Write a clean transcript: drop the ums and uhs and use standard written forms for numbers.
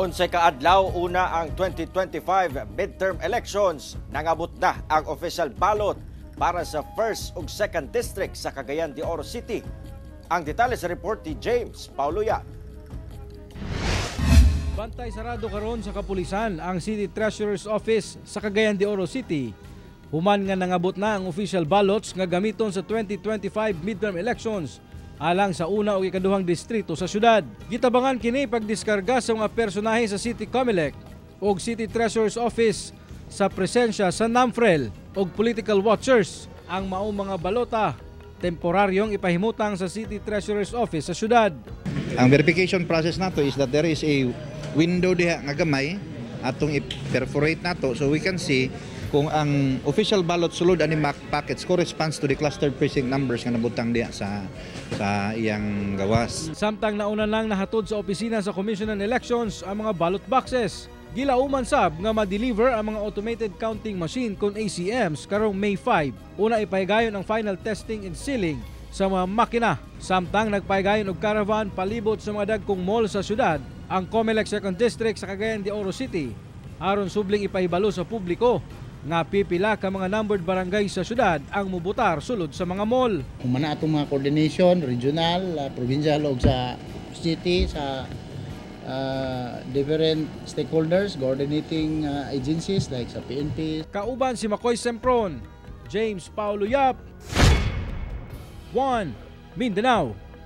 Unsay kaadlaw una ang 2025 midterm elections, nangabot na ang official ballot para sa first ug second district sa Cagayan de Oro City. Ang detalye sa report ni James Paulo Yap. Bantay sarado karon sa kapulisan ang City Treasurer's Office sa Cagayan de Oro City, human nga nangabot na ang official ballots nga gamiton sa 2025 midterm elections alang sa una o ikaduhang distrito sa syudad. Gitabangan kini pagdiskarga sa mga personahe sa City Comelec ug City Treasurer's Office sa presensya sa NAMFREL ug political watchers. Ang maong mga balota, temporaryong ipahimutang sa City Treasurer's Office sa syudad. Ang verification process nato is that there is a window diha nga gamay, atong i-perforate nato so we can see kung ang official ballot sulod ani packets corresponds to the clustered precinct numbers nga nabutang diha sa iyang gawas. Samtang nauna nang nahatod sa opisina sa Commission on Elections ang mga ballot boxes. Gilauman sab nga ma-deliver ang mga automated counting machine kon ACMs karong May 5. Una ipahigayon ang final testing and sealing sa mga makina. Samtang nagpahigayon og caravan palibot sa mga dagkong mall sa syudad ang COMELEC 2nd District sa Cagayan de Oro City aron subling ipahibalo sa publiko nga pipila ka mga numbered barangay sa syudad ang mubutar sulod sa mga mall. Human na atong mga coordination, regional, provincial ug sa city, sa different stakeholders, coordinating agencies like sa PNP. Kauban si Makoy Sempron, James Paulo Yap, 1 Mindanao.